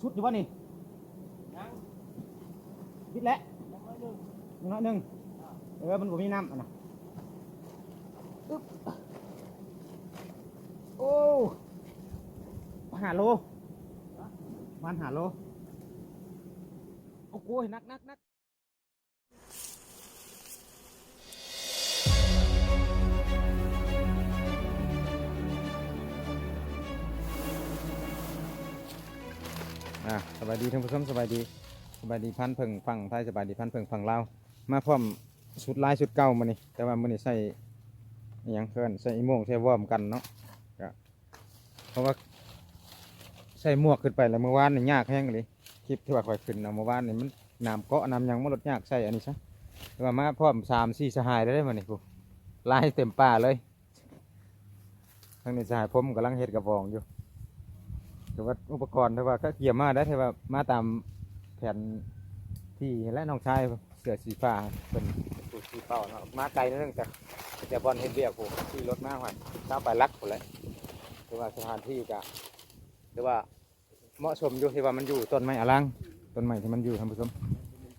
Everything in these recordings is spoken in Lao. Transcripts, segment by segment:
ສຸດຢູ່ບໍ່ນີ້? ຍັງ ບິດແລ້ວ ຍັງໜ້ອຍໜຶ່ງ ຍັງໜ້ອຍໜຶ່ງ. ເອີ ມັນບໍ່ມີນ້ຳຫັ້ນນະ. ອຶບ ໂອ້ ຫ້າໂລ ປະມານຫ້າໂລ. ໂອ້ໂຫ ໜັກໆໆ. ອ່າ ສະບາຍດີທ່ານຜູ້ຊົມ ສະບາຍດີ ສະບາຍດີພານເຜິ້ງຝັ່ງໄທ ສະບາຍດີພານເຜິ້ງຝັ່ງລາວ. ມາພ້ອມຊຸດລາຍຊຸດເກົ່າມື້ນີ້ ແຕ່ວ່າມື້ນີ້ໃສ່ອີ່ຫຍັງເອີ້ນ ໃສ່ອີ່ໂມ່ງ ໃສ່ວອມກັນເນາະ. ກະ ເພາະວ່າໃສ່ໝວກຂຶ້ນໄປແລ້ວ ມື້ວານນີ້ຍາກແຮງອີ່ຫຼີ. ຄລິບທີ່ວ່າຂ້ອຍຂຶ້ນເອົາມື້ວານນີ້ ມັນນ້ຳເກາະນ້ຳຫຍັງ ມາລົດຍາກໃສ່ອັນນີ້ຊະ. ແຕ່ວ່າມາພ້ອມສາມສີ່ສະຫາຍແລ້ວເດ້ມື້ນີ້ ຜູ້ ລາຍເຕັມປ່າເລີຍ. ທາງນີ້ສະຫາຍພົມກຳລັງເຮັດກະບອງຢູ່. ຖືວ່າອຸປະກອນ ຖືວ່າກະກຽມມາໄດ້ ຖືວ່າມາຕາມແຜນທີ່ແຫຼະ. ນ້ອງຊາຍເສື້ອສີຟ້າເພິ່ນເປັນຜູ້ຊີ້ເປົ້າເນາະ ມາໄກໜ້ອຍໜຶ່ງ ແຕ່ ແຕ່ບ່ອນເຮັດວຽກພຸ້ນ ຂີ່ລົດມາຮອດຊາວປາຍຫຼັກພຸ້ນແຫຼະ. ຖືວ່າສະຖານທີ່ກະ ຖືວ່າເໝາະສົມຢູ່ ທີ່ວ່າມັນຢູ່ຕົ້ນໄມ້ອາລາງ ຕົ້ນໄມ້ທີ່ມັນຢູ່ ທ່ານຜູ້ຊົມ.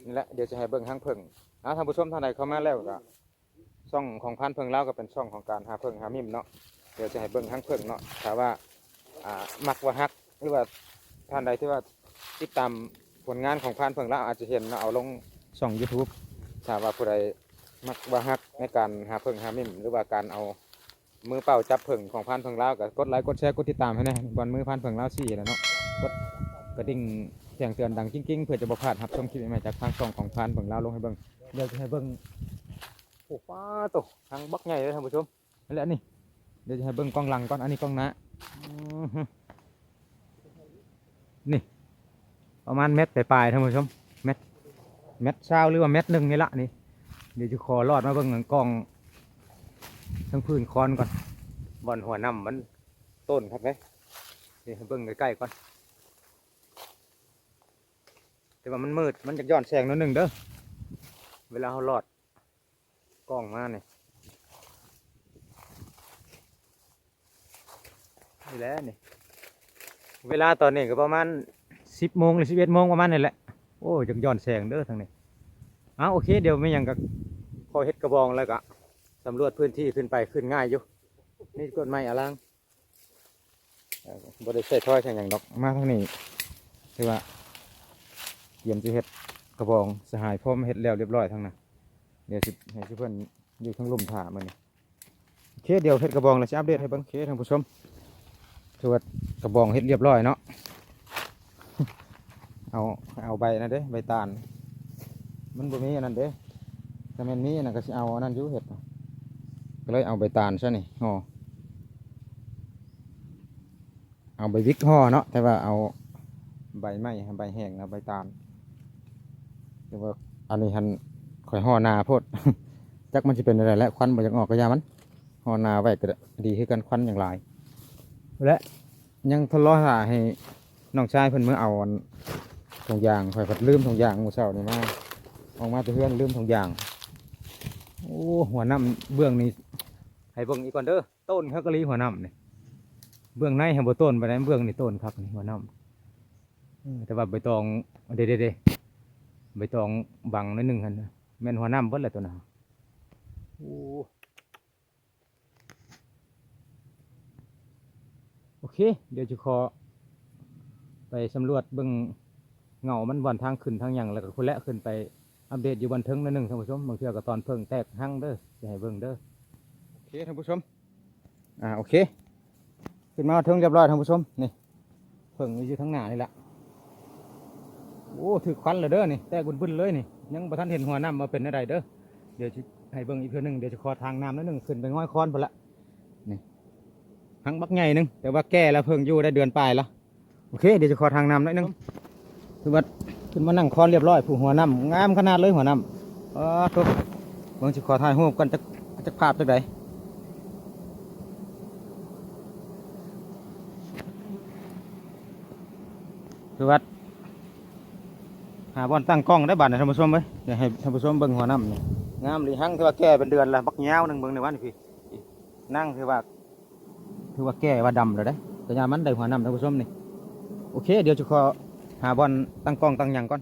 ນີ້ແຫຼະ ດຽວຈະໃຫ້ເບິ່ງຮັງເຜິ້ງ. ເອົາ ທ່ານຜູ້ຊົມທ່ານໃດເຂົ້າມາແລ້ວກະ ຊ່ອງຂອງພານເຜິ້ງລາວກະເປັນຊ່ອງຂອງການຫາເຜິ້ງຫາມິ້ມເນາະ. ດຽວຈະໃຫ້ເບິ່ງຮັງເຜິ້ງເນາະ. ຖ້າວ່າ ອ່າ ມັກວ່າຮັກ ຫຼືວ່າທ່ານໃດທີ່ວ່າຕິດຕາມຜົນງານຂອງພານເຜິ້ງລາວ ອາດຈະເຫັນເນາະ ເອົາລົງຊ່ອງຢູທູບ. ຖ້າວ່າຜູ້ໃດມັກວ່າຮັກໃນການຫາເຜິ້ງຫາມິ້ມ ຫຼືວ່າການເອົາ ມືເປົ່າຈັບເຜິ້ງຂອງພານເຜິ້ງລາວ ກະກົດໄລກົດແຊກົດຕິດຕາມໃຫ້ແດ່ ບ່ອນມືພານເຜິ້ງລາວຊີ້ແຫຼະເນາະ. ກົດກະດິ່ງແຈ້ງເຕືອນດັງກິ້ງໆ ເພື່ອຈະບໍ່ພາດຮັບຊົມຄລິບໃໝ່ໆ ຈາກທາງຊ່ອງຂອງພານເຜິ້ງລາວລົງໃຫ້ເບິ່ງ. ດຽວຈະໃຫ້ເບິ່ງ ໂອ້ ປາໂຕ ຮັງບັກໃຫຍ່ເລີຍທ່ານຜູ້ຊົມ. ນັ້ນແຫຼະນີ້ ດຽວຈະໃຫ້ເບິ່ງກ້ອງຫຼັງກ່ອນ ອັນນີ້ກ້ອງໜ້າ. ອື ນີ້ປະມານແມັດປາຍໆ ທ່ານຜູ້ຊົມ ແມັດ ແມັດຊາວ ຫຼືວ່າແມັດໜຶ່ງນີ້ລະນີ້. ດຽວຈະຂໍລອດມາເບິ່ງກ້ອງທາງພື້ນຄອນກ່ອນ ບ່ອນຫົວນ້ຳມັນໂຕນຄັກເດ້. ນີ້ໃຫ້ເບິ່ງໃກ້ໆກ່ອນ ແຕ່ວ່າມັນມືດ ມັນຈະຍ້ອນແສງໜ້ອຍໜຶ່ງເດີ ເວລາເຮົາລອດ ກ້ອງມານີ້ ນີ້ແຫຼະນີ້ ເວລາຕອນນີ້ກະປະມານສິບໂມງ ຫຼືສິບເອັດໂມງປະມານນີ້ແຫຼະ. ໂອ້ ຈັ່ງຍ້ອນແສງເດີທາງນີ້. ເອົາ ໂອເຄ ດຽວມີຫຍັງກະຂໍເຮັດກະບອງ ແລ້ວກະສຳຫຼວດພື້ນທີ່ຂຶ້ນໄປ ຂຶ້ນງ່າຍຢູ່. ນີ້ຕົ້ນໄມ້ອາລາງ ເອີ ບໍ່ໄດ້ໃສ່ຖ້ອຍໃສ່ຫຍັງດອກ. ມາທາງນີ້ ຖືວ່າກຽມຊິເຮັດກະບອງ ສະຫາຍພ້ອມເຮັດແລ້ວລຽບຮ້ອຍທາງນັ້ນ. ດຽວຊິໃຫ້ຊຸເພິ່ນຢູ່ທາງລຸ່ມຖ້າມື້ນີ້. ໂອເຄ ດຽວເຮັດກະບອງແລ້ວຊິອັບເດດໃຫ້ເບິ່ງ. ໂອເຄ ທ່ານຜູ້ຊົມ ຖືວ່າກະບອງເຮັດລຽບຮ້ອຍເນາະ. ເອົາ ເອົາໃບນັ້ນເດ້ ໃບຕານ ມັນບໍ່ມີອັນນັ້ນເດ້. ຖ້າແມ່ນມີອັນນັ້ນກະຊິເອົາອັນນັ້ນຢູ່ເຮັດ ກະເລີຍເອົາໃບຕານຊະນີ້ຫໍ່ ເອົາໃບວິກຫໍ່ເນາະ ແຕ່ວ່າເອົາໃບໄມ້ ໃບແຫ້ງ ເອົາໃບຕານ. ແຕ່ວ່າອັນນີ້ຫັ້ນຂ້ອຍຫໍ່ໜາໂພດ ຈັກມັນຊິເປັນແນວໃດແຫຼະ. ຄວັນບໍ່ຢາກອອກກະຢ່າມັນ ຫໍ່ໜາໄວ້ກະດີຄືກັນ ຄວັນຫຍັງຫຼາຍ. ແລະ ຍັງລໍຖ້າໃຫ້ນ້ອງຊາຍເພິ່ນເມືອເອົາອັນຖົງຢາງ ຂ້ອຍພັດລືມຖົງຢາງມື້ເຊົ້ານີ້ມາ ອອກມາແຕ່ເຮືອນລືມຖົງຢາງ. ໂອ້ ຫົວນ້ຳເບື້ອງນີ້ ໃຫ້ເບິ່ງອີກກ່ອນເດີ ໂຕນຄັກອີ່ຫຼີຫົວນ້ຳນີ້. ເບື້ອງໃນຫັ້ນບໍ່ໂຕນປານໃດ ເບື້ອງນີ້ໂຕນຄັກນີ້ຫົວນ້ຳ. ເອີ ແຕ່ວ່າໃບຕອງ ເດ້ໆໆ ໃບຕອງບັງໜ້ອຍໜຶ່ງຫັ້ນ ແມ່ນຫົວນ້ຳເບິດແຫຼະໂຕນັ້ນ. ໂອ້ ໂອເຄ ດຽວຈະຂໍໄປສຳຫຼວດເບິ່ງເຫງົ້າມັນ ບ່ອນທາງຂຶ້ນທາງຫຍັງ ແລ້ວກະພຸ້ນແຫຼະ ຂຶ້ນໄປອັບເດດຢູ່ບ່ອນເທິງໜ້ອຍໜຶ່ງ ທ່ານຜູ້ຊົມ. ບາງເທື່ອກະຕອນເຜິ້ງແຕກຮັງເດີ ຈະໃຫ້ເບິ່ງເດີ. ໂອເຄ ທ່ານຜູ້ຊົມ ອ່າ ໂອເຄ ຂຶ້ນມາເຖິງລຽບຮ້ອຍ ທ່ານຜູ້ຊົມ. ນີ້ ເຜິ້ງຢູ່ທາງໜ້ານີ້ລະ. ໂອ້ ຖືກຄວັນແລ້ວເດີນີ້ ແຕກບຶ້ນໆເລີຍນີ້. ຍັງບໍ່ທັນເຫັນຫົວນ້ຳວ່າເປັນແນວໃດເດີ. ດຽວຊິໃຫ້ເບິ່ງອີກເທື່ອໜຶ່ງ ດຽວຈະຂໍທາງນ້ຳໜ້ອຍໜຶ່ງ ຂຶ້ນໄປງອຍຄອນພຸ້ນລະ. ນີ້ ຮັງບັກໃຫຍ່ໜຶ່ງ ແຕ່ວ່າແກ່ລະ ເພິ່ງຢູ່ໄດ້ເດືອນປາຍລະ. ໂອເຄ ດຽວຈະຂໍທາງນ້ຳໜ້ອຍໜຶ່ງ. ຖືວ່າຂຶ້ນມານັ່ງຄອນລຽບຮ້ອຍ ຜູ້ຫົວນ້ຳງາມຂະໜາດເລີຍ ຫົວນ້ຳ. ປາໂທ້ ເບິ່ງຊິຂໍຖ່າຍຮູບກ່ອນ ຈັກ ຈັກພາບຈັກໃດ. ຄືວ່າຫາບ່ອນຕັ້ງກ້ອງໄດ້ບາດນີ້ ທ່ານຜູ້ຊົມເອີຍ. ຢາກໃຫ້ທ່ານຜູ້ຊົມເບິ່ງຫົວນ້ຳນີ້ ງາມອີ່ຫຼີ. ຮັງຖືວ່າແກ່ເປັນເດືອນລະ ບັກຍາວໜຶ່ງ ເບິ່ງໃນວັນພີ້ ນັ່ງຖືວ່າ ຖືວ່າແກ່ວ່າດຳແລ້ວເດ້ ກະຍາມັນໄດ້ຫົວນ້ຳ ທ່ານຜູ້ຊົມນີ້. ໂອເຄ ດຽວຈະຂໍ ຫາບ່ອນຕັ້ງກ້ອງຕັ້ງຫຍັງກ່ອນ.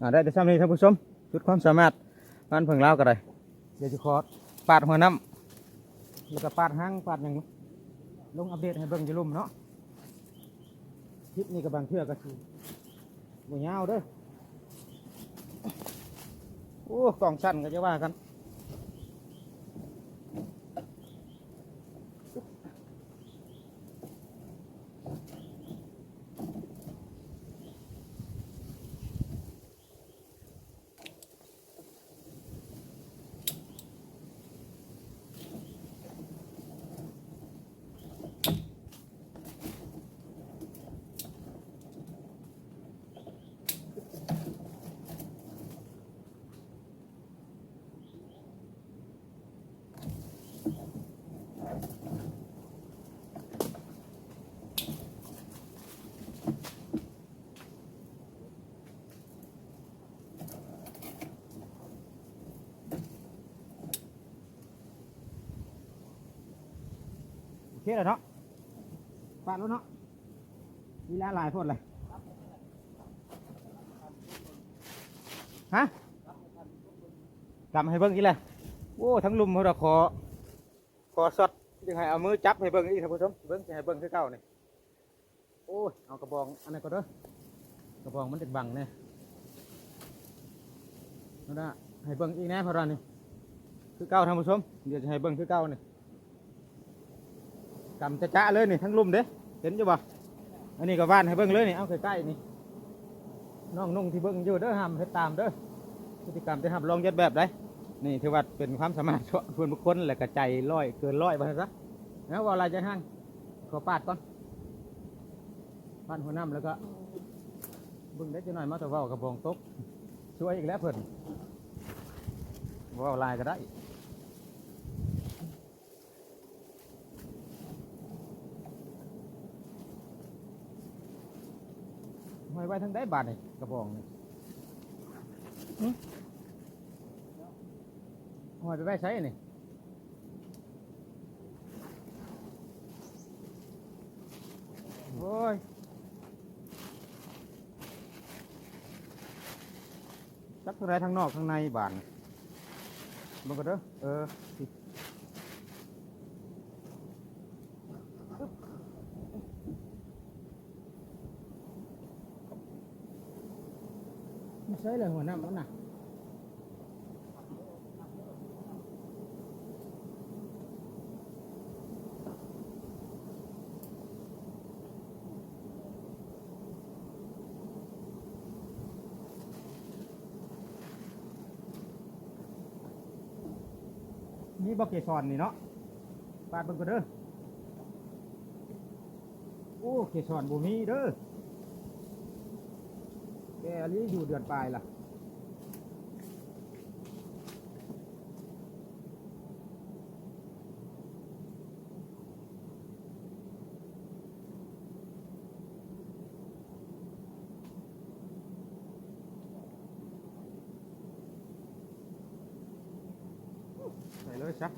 ອ່າ ໄດ້ແຕ່ຊ່ຳນີ້ທ່ານຜູ້ຊົມ ສຸດຄວາມສາມາດ ບ້ານເພິ່ງລາວກໍໄດ້. ດຽວຊິຂໍປາດຫົວນ້ຳ ແລ້ວກໍປາດຫາງ ປາດຫຍັງ ລົງອັບເດດໃຫ້ເບິ່ງຢູ່ລຸ່ມເນາະ. ຄລິບນີ້ກໍບາງເທື່ອກໍຊິບໍ່ຍາວເດີ້. ໂອ້ ກ້ອງສັ້ນກໍຢ່າວ່າກັນ. ໂອເຄແລ້ວເນາະ ປາດໂລດເນາະ. ເວລາຫຼາຍໂພດເລີຍ ຮະ? ກຳໃຫ້ເບິ່ງອີກແລ້ວ. ໂອ້ ທັງລຸ່ມພຸ້ນລະ ຂໍ ຂໍຊັອດ ຈຶ່ງໃຫ້ເອົາມືຈັບໃຫ້ເບິ່ງອີກ ທ່ານຜູ້ຊົມ. ເບິ່ງ ຊິໃຫ້ເບິ່ງຄືເກົ່ານີ້. ໂອ້ຍ ເອົາກະບອງອັນນັ້ນກ່ອນເດີ້ ກະບອງມັນຈັກບັງແດ່. ເອົາລະ ໃຫ້ເບິ່ງອີກແດ່ ເພາະວ່ານີ້ຄືເກົ່າ ທ່ານຜູ້ຊົມ. ດຽວຈະໃຫ້ເບິ່ງຄືເກົ່ານີ້ ກຳຈະໆເລີຍນີ້ ທັງລຸ່ມເດ້ ເຫັນຢູ່ບໍ່? ອັນນີ້ກໍຫວ່ານໃຫ້ເບິ່ງເລີຍນີ້ ເອົາໃກ້ໆນີ້ ນ້ອງນຸ່ງທີ່ເບິ່ງຢູ່ເດີ້ ຫ້າມເຮັດຕາມເດີ້ ພຶດຕິກຳທີ່ຮັບລອງຮຽນແບບໄດ໋. ນີ້ຖືວ່າເປັນຄວາມສາມາດສ່ວນບຸກຄົນ ແລະກະໃຈຮ້ອຍ ເກີນຮ້ອຍວ່າຊັ້ນຊະ. ເອົາ ເວົ້າຫຼາຍໃຈຫ່າງ ຂໍປາດກ່ອນ ປາດຫົວນ້ຳ ແລ້ວກໍເບິ່ງໄດ້ຈັກໜ້ອຍ ມາແຕ່ເວົ້າກະບອງຕົກ ຊ່ວຍອີກແລ້ວເພິ່ນ ເວົ້າຫຼາຍກໍໄດ້. ຫ້ອຍໄວ້ທາງໃດບາດນີ້ ກະບອງນີ້? ຫຶ? ຫ້ອຍໄປໄວ້ໃສນີ້? ໂອ້ຍ ຈັກທາງໃດ ທາງນອກທາງໃນບາດນີ້ ເບິ່ງກ່ອນເດີ້. ເອີ ໃສ່ລະຫົວນ້ຳມັນນະ. ມີບໍ່ເກສອນນີ້ເນາະ? ປາດເບິ່ງກ່ອນເດີ້. ໂອ້ ເກສອນບໍ່ມີເດີ້. ແກ່ອີ່ຫຼີ ຢູ່ເດືອນປາຍລະ. ໃສ່ເລີຍຊະ.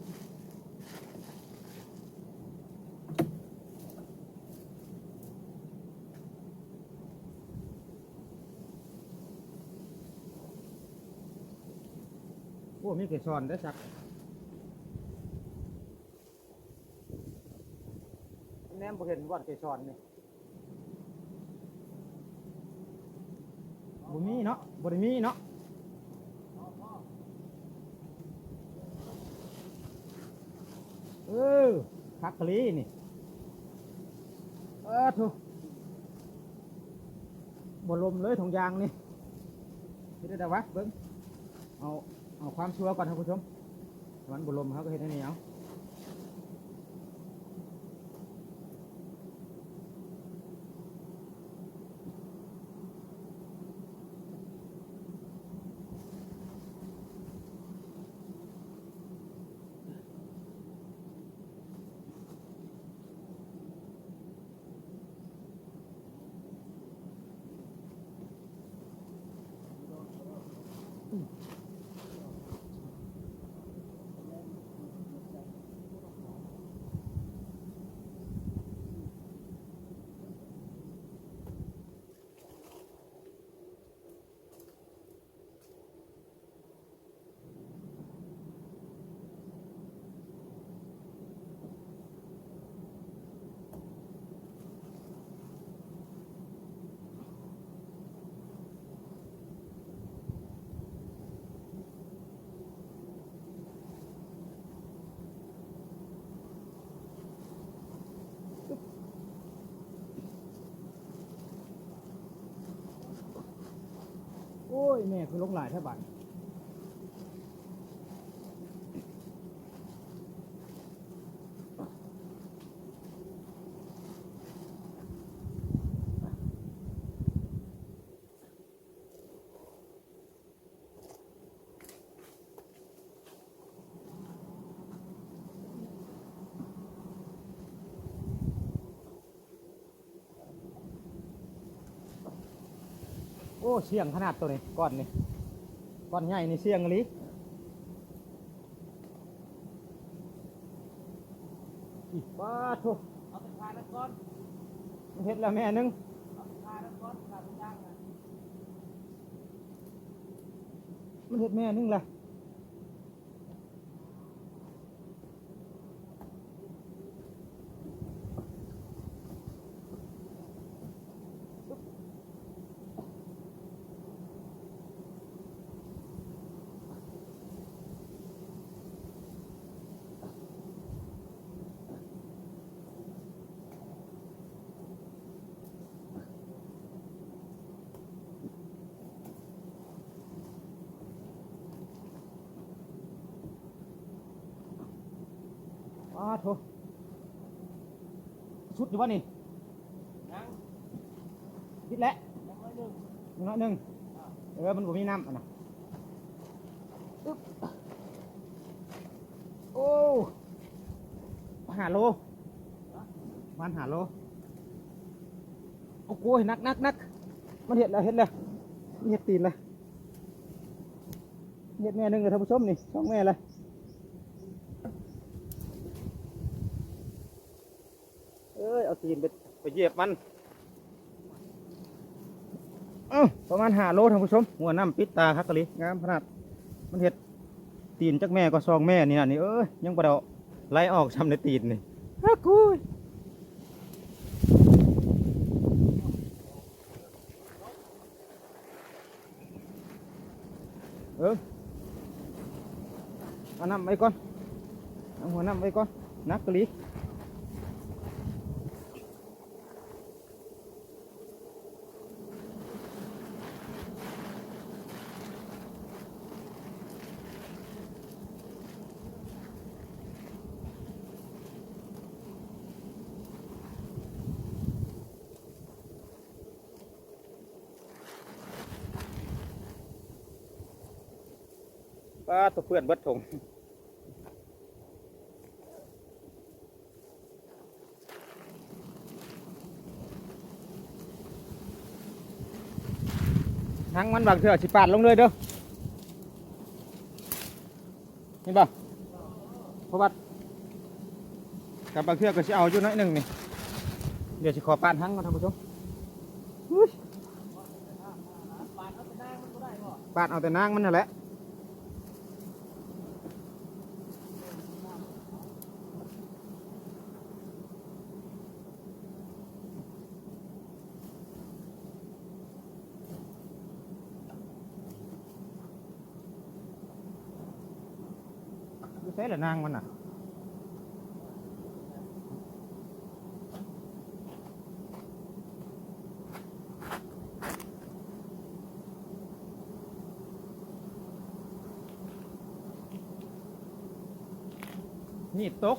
ໂອ້ ມີເກສອນເດ້ຊະ. ແນມບໍ່ເຫັນບ່ອນເກສອນນີ້. ບໍ່ມີເນາະ ບໍ່ໄດ້ມີເນາະ. ເອີ ຄັກອີ່ຫຼີນີ້. ເອີ ໂທ້ ບໍ່ລົມເລີຍຖົງຢາງນີ້. ເຮັດໄດ້ໃດວະ ເບິ່ງ ເອົາ ເອົາຄວາມຊົ່ວກ່ອນ ທ່ານຜູ້ຊົມ. ມັນບໍ່ລົມ ເຮົາກໍເຮັດແນວນີ້ເອົາ. ຍ ແມ່ຄືລົງຫຼາຍແທ້ບາດ. ໂອ້ ສ່ຽງຂະໜາດໂຕນີ້ ກ້ອນນີ້ ກ້ອນໃຫຍ່ນີ້ສ່ຽງອີ່ຫຼີ. ອີ ປາດໂທ້ ເອົາໄປຂາຍແລ້ວກ່ອນ ມັນເຮັດແລ້ວແມ່ໜຶ່ງ ເອົາໄປຂາຍແລ້ວກ່ອນ ຂາຍໄປຈ້າງນະ ມັນເຮັດແມ່ໜຶ່ງແລ້ວ. ປາດໂທ້ ສຸດຢູ່ບໍ່ນີ້? ຍັງ ບິດແລ້ວ ຍັງໜ້ອຍໜຶ່ງ ຍັງໜ້ອຍໜຶ່ງ ເອີ ມັນບໍ່ມີນ້ຳຫັ້ນນະ. ອຶບ ໂອ້ ຫ້າໂລ ປະມານຫ້າໂລ. ໂອ້ໂຫ ໜັກໆໆ ມັນເຮັດແລ້ວ ເຮັດແລ້ວ ມັນເຮັດຕີນແລ້ວ ເຮັດແມ່ໜຶ່ງແລ້ວທ່ານຜູ້ຊົມ ນີ້ສອງແມ່ແລ້ວ. ເອີຍ ເອົາຕີນໄປ ໄປຢຽບມັນ. ເອົ້າ ປະມານຫ້າໂລທ່ານຜູ້ຊົມ ຫົວນ້ຳປິດຕາຄັກອີ່ຫຼີ ງາມຂະໜາດ. ມັນເຮັດຕີນຈັກແມ່ກໍສອງແມ່ນີ້ນະ ນີ້ ເອີຍ ຍັງບໍ່ໄດ້ໄລ່ອອກຊ້ຳໃນຕີນນີ້ ອາ ກູຍ. ເອີ ເອົານ້ຳໄວ້ກ່ອນ ເອົາຫົວນ້ຳໄວ້ກ່ອນ ໜັກອີ່ຫຼີ. ປາດໂທ້ ເປື້ອນເບິດຖົງ. ຫາງມັນບາງເທື່ອຊິປາດລົງເລີຍເດີ. ເຫັນບໍ່? ເພາະວ່າກັບບາງເທື່ອກໍຊິເອົາຢູ່ໜ້ອຍໜຶ່ງນີ້. ດຽວຊິຂໍປາດຫາງກ່ອນທ່ານຜູ້ຊົມ. ອຸ້ຍ ປາດເອົາແຕ່ນາງມັນຫັ້ນແຫຼະ. ຢູ່ໃສລະນາງມັນນະ? ມີດຕົກ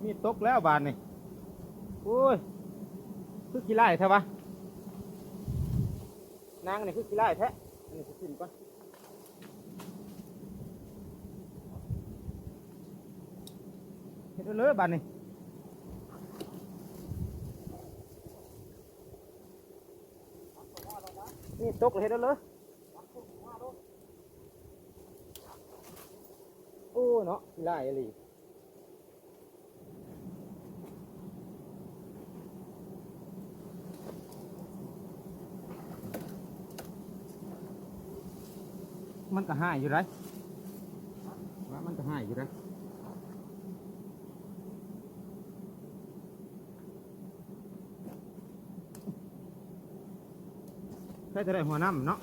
ມີດຕົກແລ້ວບາດນີ້. ໂອ້ຍ ຄືຂີ້ຮ້າຍແທ້ວະ ນາງນີ້ຄືຂີ້ຮ້າຍແທ້. ອັນນີ້ຊິຖິ້ມກ່ອນ ເຮັດເອົາເລີຍບາດນີ້ ມີດຕົກແລ້ວເຮັດເອົາເລີຍ. ໂອ້ເນາະ ຂີ້ຮ້າຍອີ່ຫຼີ. ມັນກໍຮ້າຍຢູ່ໃດ໋ ວ່າມັນກໍຮ້າຍຢູ່ໃດ໋. ໃຊ້ແຕ່ໄດ້ຫົວນ້ຳເນາະ. ເ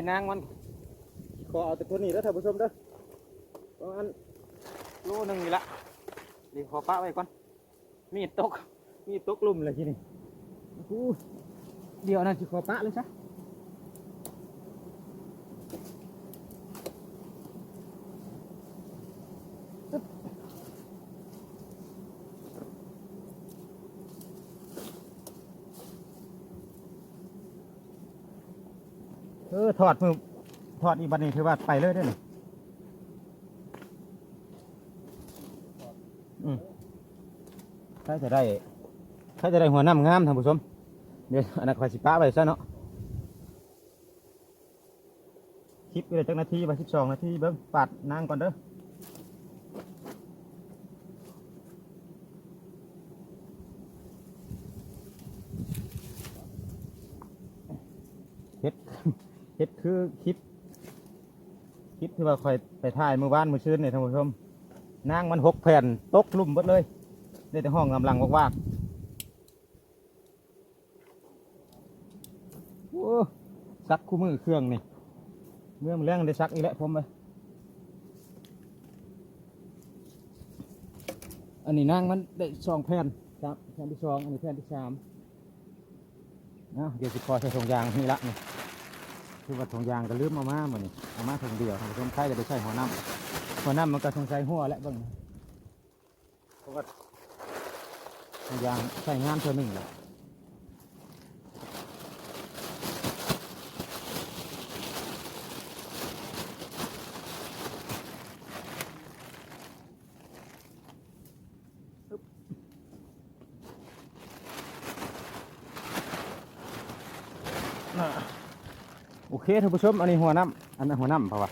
ນາງມັນ ຂໍເອົາແຕ່ຕົວນີ້ເດີທ່ານຜູ້ຊົມເດີ ປະມານໂລໜຶ່ງນີ້ລະ ນີ້ຂໍປະໄວ້ກ່ອນ ມີດຕົກ ມີດຕົກລຸ່ມແລ້ວທີນີ້ ໂອ້ ດຽວນັ້ນຊິຂໍປະເລີຍຊະ. ເອີ ຖອດມື ຖອດອີກບັດນີ້ ຖືວ່າໄປເລີຍເດ້ນີ້. ອືມ ໃຜຈະໄດ້ ໃຜຈະໄດ້ຫົວນ້ຳງາມທ່ານຜູ້ຊົມ. ດຽວອັນນັ້ນຂ້ອຍຊິປະໄວ້ຊະເນາະ. ຄລິບຢູ່ໄດ້ຈັກນາທີ ວ່າສິບສອງນາທີ ເບິ່ງ ປາດນາງກ່ອນເດີ. ເຮັດ ເຮັດຄືຄລິບ ຄລິບທີ່ວ່າຂ້ອຍໄປຖ່າຍມື້ວານມື້ຊືນນີ້ທ່ານຜູ້ຊົມ ນາງມັນຫົກແຜ່ນ ຕົກລຸ່ມເບິດເລີຍ ໄດ້ແຕ່ຮ້ອງລຳລັງວາກໆ. ໂອ້ ຊັກຄູ່ມື້ເຄື່ອງນີ້ ເມື່ອມື້ແລງໄດ້ຊັກອີກແຫຼະຜົມເອີຍ. ອັນນີ້ນາງມັນໄດ້ສອງແຜ່ນ ແຜ່ນທີສອງ ອັນນີ້ແຜ່ນທີສາມ. ເອົາ ດຽວຊິຂໍໃສ່ຖົງຢາງນີ້ລະນີ້ ຄືວ່າຖົງຢາງກໍລືມເອົາມາມື້ນີ້ ເອົາມາຖົງດຽວ ທ່ານຜູ້ຊົມ ໃຜຈະໄປໃສ່ຫົວນ້ຳ ຫົວນ້ຳມັນກໍສົງໄສຮົ່ວແຫຼະເບິ່ງ. ເພາະວ່າຢາງໃຊ້ງານເທື່ອໜຶ່ງແຫຼະ. ໂອເຄທ່ານຜູ້ຊົມ ອັນນີ້ຫົວນ້ຳ ອັນນັ້ນຫົວນ້ຳ ເພາະວ່າ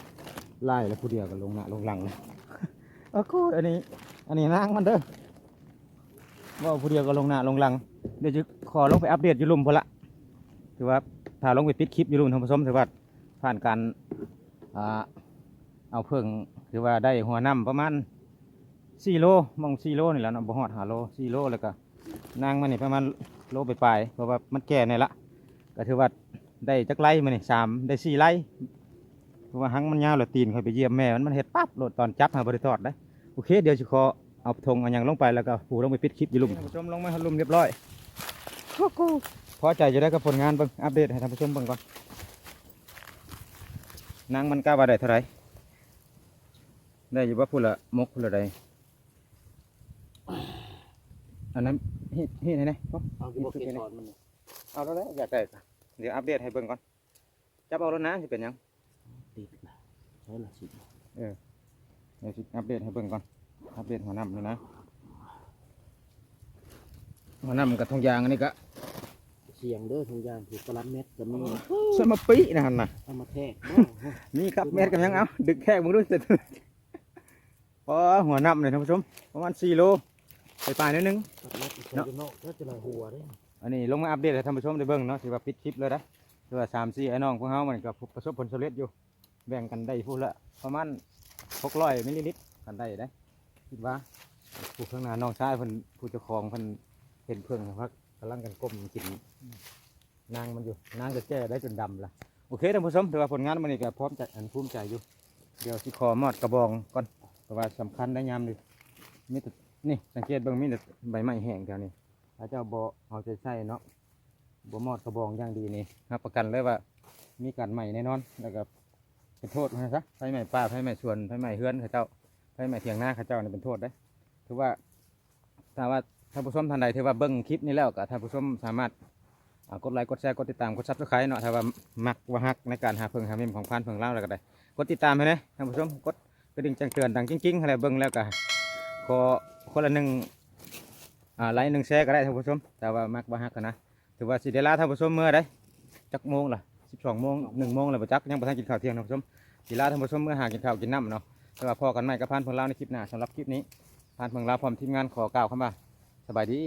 ຫຼາຍແລ້ວ ຜູ້ດຽວກໍລົງໜ້າລົງຫຼັງ. ໂອ້ໂຫ ອັນນີ້ ອັນນີ້ນາງມັນເດີ ເວົ້າຜູ້ດຽວກໍລົງໜ້າລົງຫຼັງ. ດຽວຈະຂໍລົງໄປອັບເດດຢູ່ລຸ່ມພຸ້ນລະ ຖືວ່າຖ້າລົງໄປປິດຄລິບຢູ່ລຸ່ມ ທ່ານຜູ້ຊົມ ຖືວ່າຜ່ານການ ອ່າ ເອົາເຜິ້ງ ຖືວ່າໄດ້ຫົວນ້ຳປະມານສີ່ໂລ ໝ່ອງສີ່ໂລນີ້ແຫຼະເນາະ ບໍ່ຮອດຫ້າໂລ ສີ່ໂລ ແລ້ວກໍ ນາງມັນນີ້ປະມານໂລປາຍໆ ເພາະວ່າມັນແກ່ແດ່ລະ ກໍຖືວ່າໄດ້ຈັກໄລ່ມື້ນີ້ ສາມ ໄດ້ສີ່ໄລ່ ເພາະວ່າຫາງມັນຍາວ ແລ້ວຕີນຂ້ອຍໄປຢຽບແມ່ມັນ ມັນເຮັດປັບໂລດ ຕອນຈັບຫາບໍ່ໄດ້ຖອດເດ້. ໂອເຄ ດຽວຊິຂໍເອົາຖົງເອົາຫຍັງລົງໄປ ແລ້ວກໍຜູ້ລົງໄປປິດຄລິບຢູ່ລຸ່ມ. ທ່ານຜູ້ຊົມ ລົງມາຮອດລຸ່ມຮຽບຮ້ອຍ ພໍໃຈຢູ່ໄດ໋ກັບຜົນງານ. ເບິ່ງ ອັບເດດໃຫ້ທ່ານຜູ້ຊົມເບິ່ງກ່ອນ ນາງມັນກະວ່າໄດ້ເທົ່າໃດ ໄດ້ຢູ່ບໍ່ ພຸ້ນລະ ໝົກພຸ້ນລະໃດ. ອັນນັ້ນເຮັດ ເຮັດໃຫ້ແດ່ ເອົາ ເອົາແລ້ວແຫຼະ ຢາກໄດ້ ດຽວອັບເດດໃຫ້ເບິ່ງກ່ອນ ຈັບເອົາໂລດນະ ຊິເປັນຫຍັງ ຕິດລະ ໃຊ້ລະສິ ເອີ ດຽວຊິອັບເດດໃຫ້ເບິ່ງກ່ອນ ອັບເດດຫົວນ້ຳນີ້ນະ ຫົວນ້ຳກັບຖົງຢາງອັນນີ້ກະ ສຽງເດີ ຖົງຢາງຖືກຕະລັບແມັດກໍມີ ສະມາປິນະຫັ້ນນະ ເອົາມາແທກບໍ່ ມີກັບແມັດກັບຫຍັງ ເອົາ ດຶງແທກເບິ່ງດູ. ອໍ ຫົວນ້ຳນີ້ທ່ານຜູ້ຊົມ ປະມານສີ່ໂລປາຍໆໜ້ອຍໜຶ່ງເນາະ ອັນນີ້ລົງມາອັບເດດໃຫ້ທ່ານຜູ້ຊົມໄດ້ເບິ່ງເນາະ ຖືວ່າປິດຄລິບເລີຍເດ້ ຖືວ່າສາມສີ່ອ້າຍນ້ອງພວກເຮົາມັນກໍປະສົບຜົນສຳເລັດຢູ່ ແບ່ງກັນໄດ້ພຸ້ນລະປະມານຫົກຮ້ອຍມິນລີລິດ ກັນໄດ້ເດ້ ຄິດວ່າ ຜູ້ຂ້າງໜ້ານ້ອງຊາຍເພິ່ນ ຜູ້ເຈົ້າຂອງເພິ່ນເຫັນເຜິ້ງ ກຳລັງກັນກົ້ມກິນ ນາງມັນຢູ່ ນາງກໍແກ່ໄດ້ຈົນດຳລະ. ໂອເຄທ່ານຜູ້ຊົມ ຖືວ່າຜົນງານມື້ນີ້ກໍພ້ອມໃຈ ອັນ ພູມໃຈຢູ່. ດຽວຊິຂໍມອດກະບອງກ່ອນ ເພາະວ່າສຳຄັນໄດ໋ຍາມນີ້ ມີແຕ່ ນີ້ ສັງເກດເບິ່ງ ມີແຕ່ໃບໄມ້ແຫ້ງແຖວນີ້ ເຂົາເຈົ້າບໍ່ເອົາໃຈໃສ່ເນາະ ບໍ່ມອດກະບອງຢ່າງດີນີ້ ຮັບປະກັນເລີຍວ່າມີການໄໝ້ແນ່ນອນ ແລ້ວກໍເປັນໂທດວ່າຊັ້ນຊະ ໄຟໄໝ້ປ່າ ໄຟໄໝ້ສວນ ໄຟໄໝ້ເຮືອນເຂົາເຈົ້າ ໄຟໄໝ້ຖຽງນາເຂົາເຈົ້ານີ້ເປັນໂທດເດ້ ຖືວ່າ ຖ້າວ່າທ່ານຜູ້ຊົມທ່ານໃດທີ່ວ່າເບິ່ງຄລິບນີ້ແລ້ວ ກໍທ່ານຜູ້ຊົມສາມາດ ອ່າ ກົດໄລ ກົດແຊ ກົດຕິດຕາມ ກົດ Subscribe ເນາະ ຖ້າວ່າມັກວ່າຮັກໃນການຫາເຜິ້ງຫາເມັ້ມຂອງພານເຜິ້ງລາວແລ້ວກໍໄດ້ ກົດຕິດຕາມໃຫ້ແດ່ທ່ານຜູ້ຊົມ ກົດກະດິ່ງແຈ້ງເຕືອນດັງຈິ້ງໆ ໃຫ້ແດ່ ເບິ່ງແລ້ວກໍຂໍຄົນລະໜຶ່ງ ອ່າ ໄລ ໜຶ່ງແຊກໍໄດ້ທ່ານຜູ້ຊົມ ຖ້າວ່າມັກວ່າຮັກຫັ້ນນະ. ຖືວ່າຊິໄດ້ລາທ່ານຜູ້ຊົມເມືອໄດ໋ ຈັກໂມງລະ ສິບສອງໂມງ ໜຶ່ງໂມງແລ້ວບໍ່ຈັກ ຍັງບໍ່ທັນກິນເຂົ້າທ່ຽງທ່ານຜູ້ຊົມ ຊິລາທ່ານຜູ້ຊົມເມືອຫາກິນເຂົ້າກິນນ້ຳເນາະ. ແຕ່ວ່າພໍ້ກັນໃໝ່ກັບພານເຜິ້ງລາວໃນຄລິບໜ້າ ສຳລັບຄລິບນີ້ ພານເຜິ້ງລາວພ້ອມທີມງານຂໍກ່າວຄຳວ່າ ສະບາຍດີ.